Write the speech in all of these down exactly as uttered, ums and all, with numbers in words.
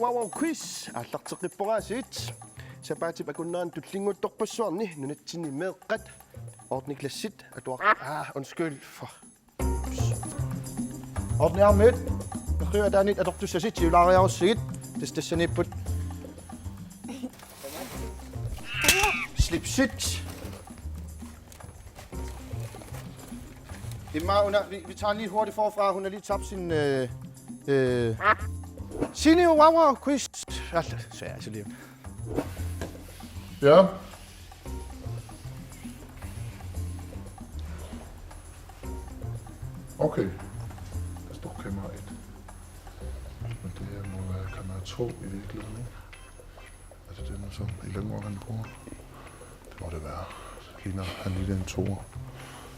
Wow Wow Quiz aallarteqqippoq aasiit. Sapaatip akunnerani tullinnguuttorpassuarni nunatsinni meeqqat ottende klassit atuar-, ah, undskyld for. Ottende A-miut, periuataanit atortussasi siulaariarussigit, tassa tassaniipput slipsit. Imma una, vi, vi tager lige hurtigt forfra. Hun har lige tabt sin, øh, øh, Senior Wow Wow Quiz. Altså, så er jeg altså lige. Ja. Okay. Der står kamera et. Men det her må være kamera to i virkeligheden, ikke? Er det den, som Elon Musk han bruger? Det må det være. Så ligner han lige en toer.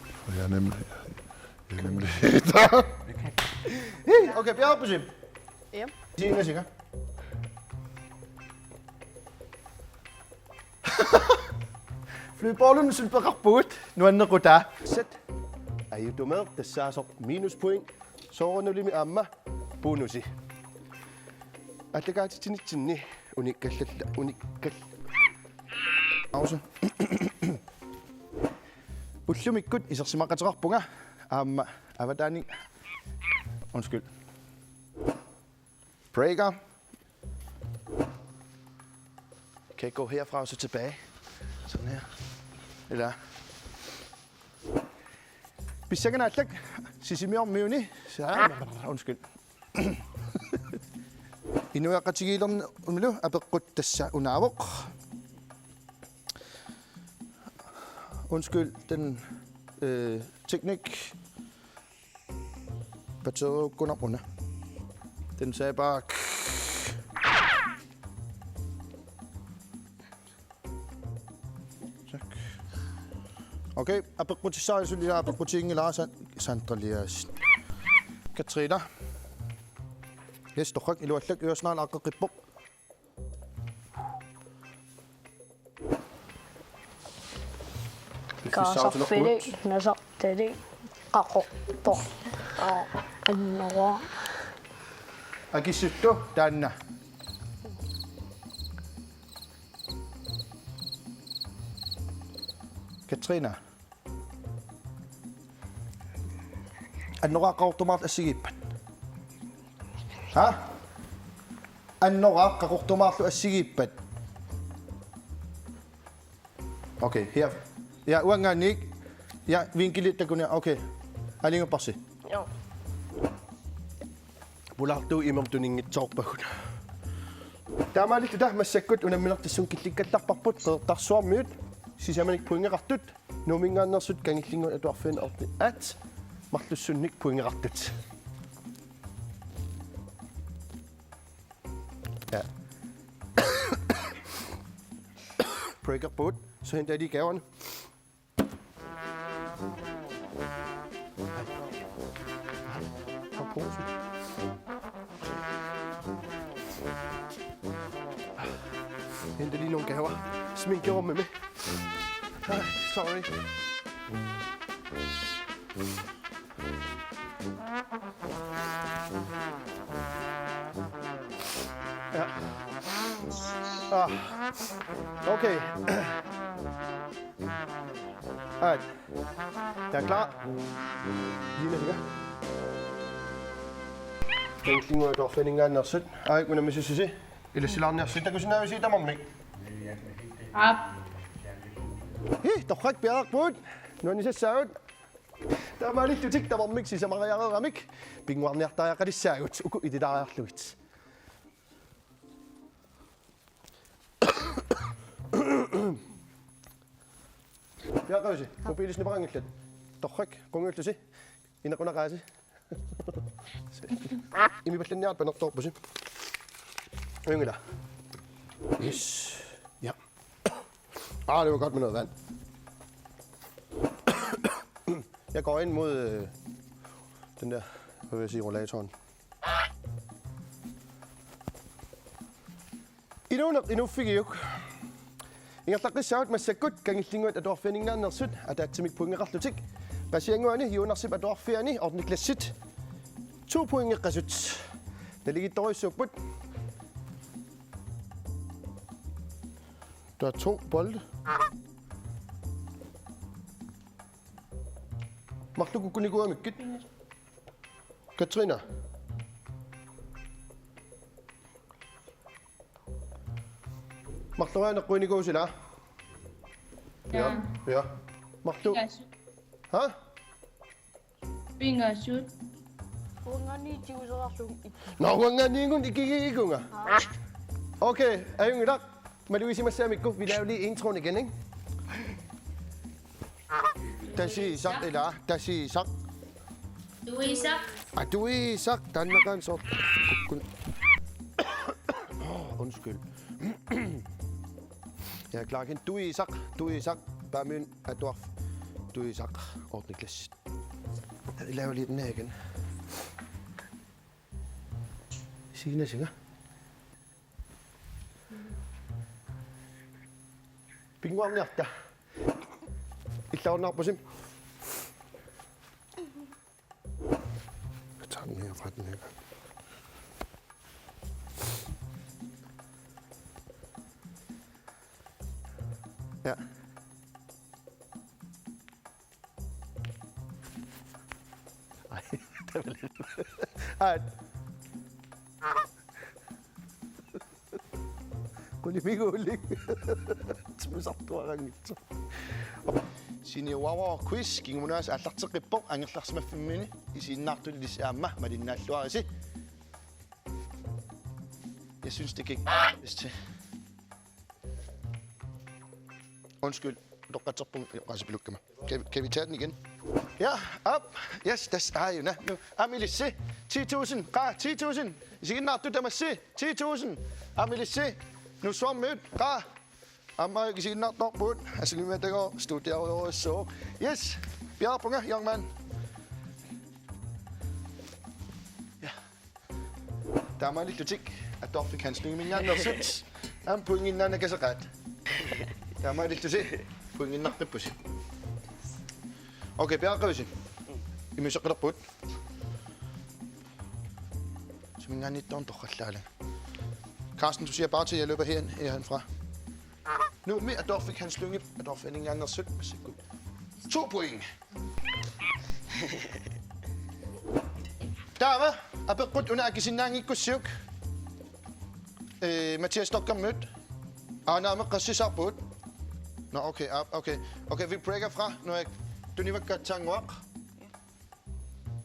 For jeg er nemlig... Jeg er nemlig... Okay, Bjerre på Jim. Ja. Dine sikkert. Flybollun sulpeqarpugut nuannequtaa. Set. Ajutumeeq tassaasoq minuspoint. Soorunalimi aamma bonusi. Aallakaatitsinitsinni unikkallalla unikkal-. Pause. Ullumikkut isersimaqateqarpunga aamma avataani. Undskyld. Breaker. Kan jeg gå herfra og så tilbage? Sådan her. Eller... Pissanganarlak Sisimiormiuni. Så, undskyld. Inuiaqatigiilernimilu apeqqut tassa unaavoq. Undskyld, den, øh, teknik. Batteriukkunarput una. Den sagde bare... Tak. Okay, apeqqutissaarisi suli, apeqqutiginngilara San-, Sandra Eliassen. Katrina. Yes, torrak, iluallak, Øresnegl aaqqeqqippoq. Kaasarfili nasartali qaqortoq. Aa, annoraa. Akissuttu taanna. Katrina. Annoraa qaqortumaarlu assigiippat? Ha? Annoraa qaqortumaarlu assigiippat? Okay, her. Ja, uanngaanniit. Ja, vinkili takuni. Okay. Aalajangerparsi. Ja. Pulaartugut imermik tuninngitsoorpagut. Taamaalilluta massakkut unammineq tassunga killikkallarparput Qeqertarsuarmiut sisamanik pointeqartut. Nuumminngaanneersut Kangillinnguit Atuarfianni orti at marlussunnik pointeqartut. Ja. Breakerpugut, så henter jeg lige gaverne. Har posen. Henter lige nogle gaver. Sminkerummet med. Ej, sorry. Ja. Ah. Okay. Alright. Jeg er klar. Line, sikkert. Kangillinnguit Atuarfianninngaanneersut. Aajuku unammisassusi. Ilassilaarniarsi, takusinnaavisi tamarmik? Aap. Hi, torrak, piareerpugut. Nuannisassaagut. Taamaalillutik tamarmik sisamariareeramik pinnguarniartariaqalissaagut uku ililaariarlugit. Piareerisi, mobiilissi nipeqanngillat. Torrak, qunngillusi. Inequnaqaasi. Imipallanniarpat panertoorpusi. Yngla. Yes. Ja. Ah, det var godt med noget vand. Jeg går ind mod, øh, den der, hvad vil jeg sige, rollatoren. Inuuneq inuuffigiuk. Ingerlaqqissaagut massakkut Kangillinnguit Atuarfianninngaanneersut ataatsimik pointeqarlutik. Qasiannguani Juunarsuup Atuarfiani ottende klassit to pointeqasut. Naligiittorujussuupput. Der er to bolde. Marluk kukkunikuugamikku. Katrina. Marloriana eqquinikuusi, ilaa? Ja. Ja. Marluk. Pingaartut. Ha? Pingaartut. Uangaanniit tiguseraarlugu ik-. Nå, uangaanniit ikigigigunga. Aa. Okay, ajunngilaq. Malugisimagaluarukku, vi laver lige introen igen, ikke? Tasiisaq, ilaa, tasiisaq. Tuisaq. Aa, tuisaq, taanna qanoq soorlu. Kukkun. Åh, undskyld. Ja, klar igen. Tuisaq, tuisaq. Paamiuna atuarfik. Tuisaq, ottende klasse. Jeg laver lige den her igen. Signe, Signe. Pinnguarniarta. Illarunnaarpusi. Jeg tager den her fra den her. Ja. Ej, det var lidt. Ej. Kun i Miguel, ikke? Tuusartuarangitsoq. Senior Wow Quiz, kingumut aamma aallarteqqippoq, angerlarsimaffimmini isiginnaartulli aamma malinnaalluarisi. Jeg synes, det gik bedst til. Undskyld, utoqqatserpunga, oqaaseq pilukkama. Kan, kan vi tage den igen? Ja, op. Yes, tassa, aajuna. Nu, aamma ilissi. Ti tusind, qaa, ti tusind. Isiginnaartut tamassi, ti tusind. Aamma ilissi. Nuussuarmiut, qaa. Aamma isiginnaartorput, asuli matago studiarujussuuvoq. Yes, piareerpunga, Young Man. Ja. Taamaalillutik, Atuarfik Hans Lyngeminngaanneersut. Aamma pointinngaanneersoqaat. Taamaalillusi, pointinnartippusi. Okay, piareersut. Immiusseqqalerpugut. Suminngaanniittoq torrallaallugu. Carsten, du siger bare til, jeg løber herind, herhenfra. Nuummi Atuarfik Hans Lynge, Atuarfianinngaanneersut, massakkut. To point. Taava, apeqqut una akisinnaanngikkussiuk. Øh, Mathias Stokkermiut. Aana ameqqassisarput. Nå, okay, ah, okay. Okay, vi breaker fra, når jeg, du lige var godt.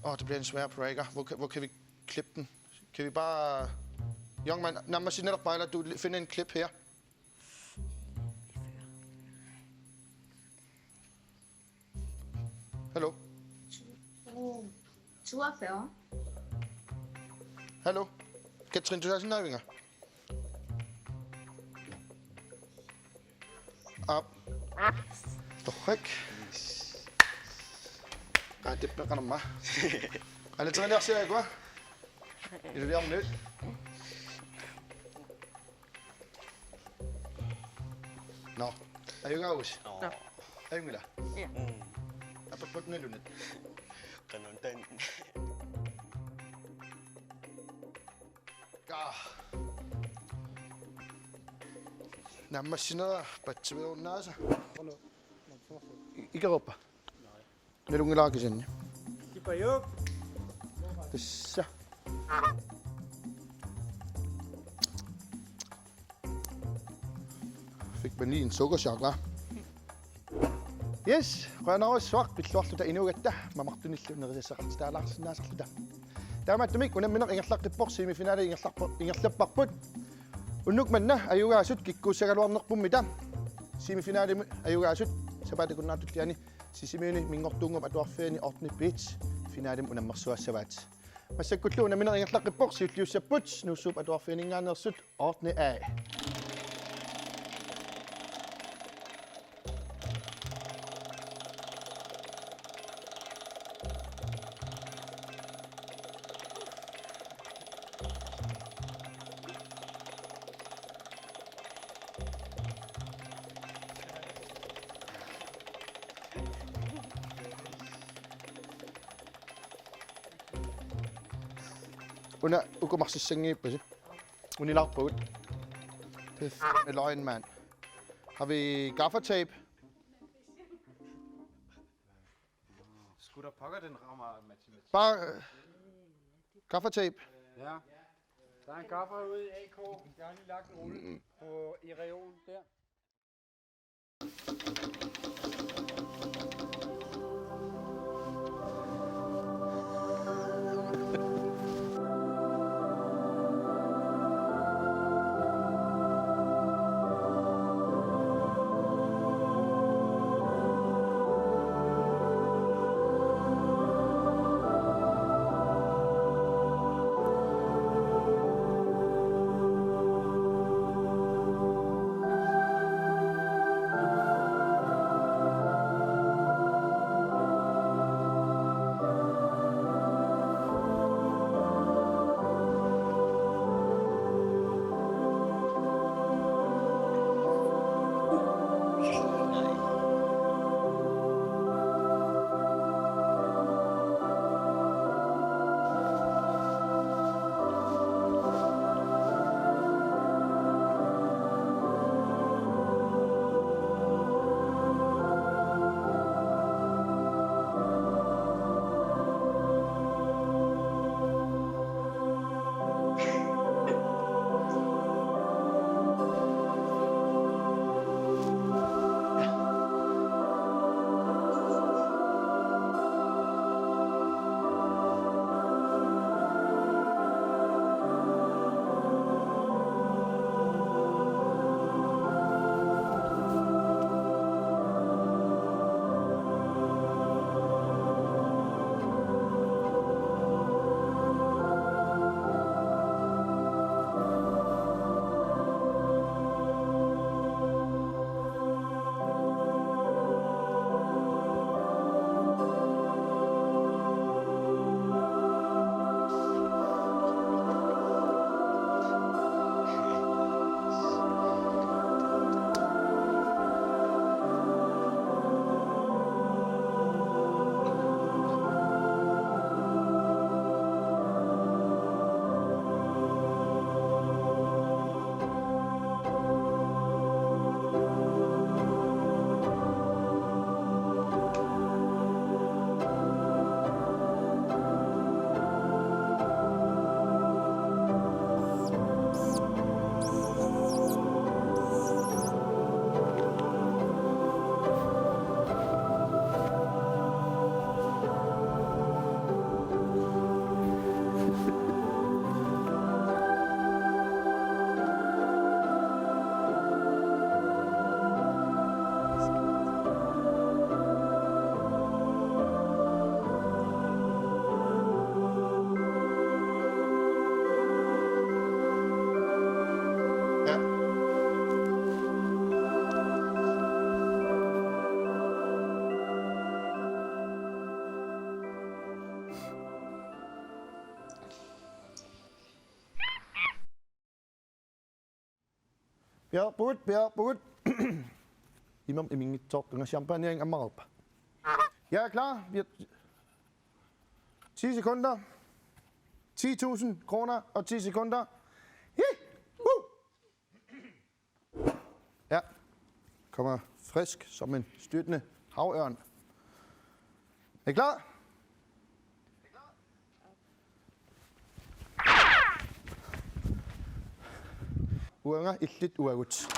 Åh, det bliver en svær breaker. Hvor kan, hvor kan vi klippe den? Kan vi bare... Young Man, naammassinnarpara, du finder en klip her. Hallo? Toogfyrre. Hallo? Katrine, du tager sådan en, Aap. Torrak. Qaatippeqarma. Anatseriarsiaakua. Iluliarnut. Nå. Ajugaavit? Nå. Ajunngila? Ja. Mm. Apeqqut nalunat. Qanoq taanna. Kaa. Naammassinera patsiviunnaasa. I-, ikeruuppa. Nalunngilara kisianni. Kipajuk. Tassa. Fik man lige en sukkerchok, hva'? Yes, qujanarsuaq pilluarluta inuugatta mamartunillu nerisassaqartitaalaarsinnaasarluta. Taamaattumik unammineq ingerlaqqippoq, semifinale ingerlarpo-, ingerlapparput. Unnuk manna ajugaasut kikkuussagaluarnerpummi taava. Semifinalemi ajugaasut sapaatip akunnerata tulliani Sisimiuni Minngortuunnguup Atuarfiani ottende B-t finalemi unammersuassavaat. Massakkullu unammineq ingerlaqqippoq, siulliussapput Nuussuup Atuarfianinngaanneersut ottende A. Una uku marsissanngippasi. Unilaarpagut. Tassa Lion Man. Har vi gaffatape? Sgu da pokker, den rammer matematik. Bare øh, gaffatape. Ja. Der er en gaffer ude i A K. Jeg har lige lagt en rulle på, i reolen der. Piarpugut, piarpugut. Imam iminngitsoortunga champagne ammaqarpa. Jeg er klar. Vi har ti sekunder. Ti tusind kroner og ti sekunder. Hi! Woo! Ja. Kommer frisk som en styrtende havørn. Er I klar? Uanga illit uagut.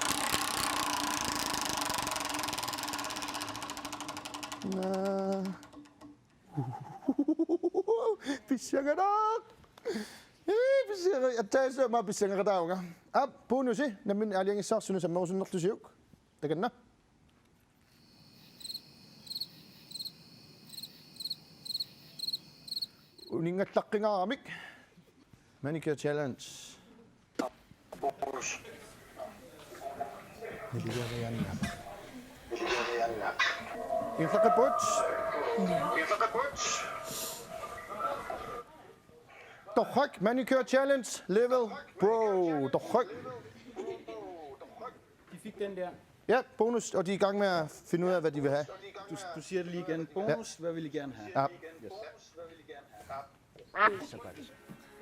Naa. Pissanganaq. Ee, pissanganaq. Attaasama pissangaqataavunga. Aap, bonusi, nammineq aalajangissavarsi suna sammerusunnerlusiuk. Takanna. Uninngallaqqingaaramik. Manicure Challenge. Ingerlaqqippugut. Torrak, Manicure Challenge, level pro. Torrak. De fik den der. Ja, bonus, og de er i gang med at finde ud af, hvad de vil have. Du, du siger det lige igen. Bonus, hvad vil I gerne have? Ja. Yes. Så godt.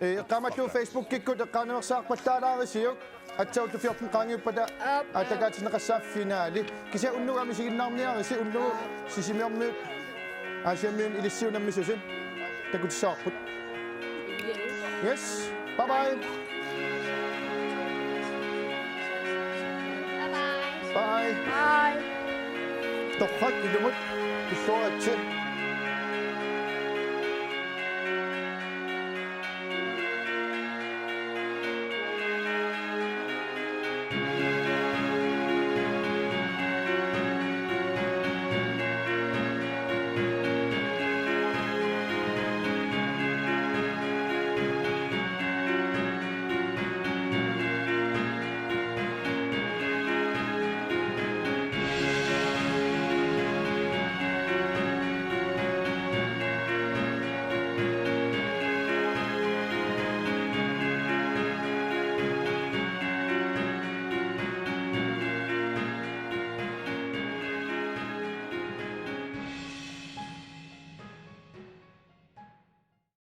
Ee, eqqaamallugu Facebookikkut eqqaaniveersaarpallaalaarisiuk. Aatsaat ullut fjorten qaangiuppata. Aap. Aallakaatinneqassaaq finaali. Kisianni unnugu aamma isiginnaarniarisi, unnugu Sisimiormiut Aasiammiunut ilissiuut nammisusi. Takutissavarput. Yes. Bye bye. Bye. Bye. Torrak ilumut. Pilluaritsi.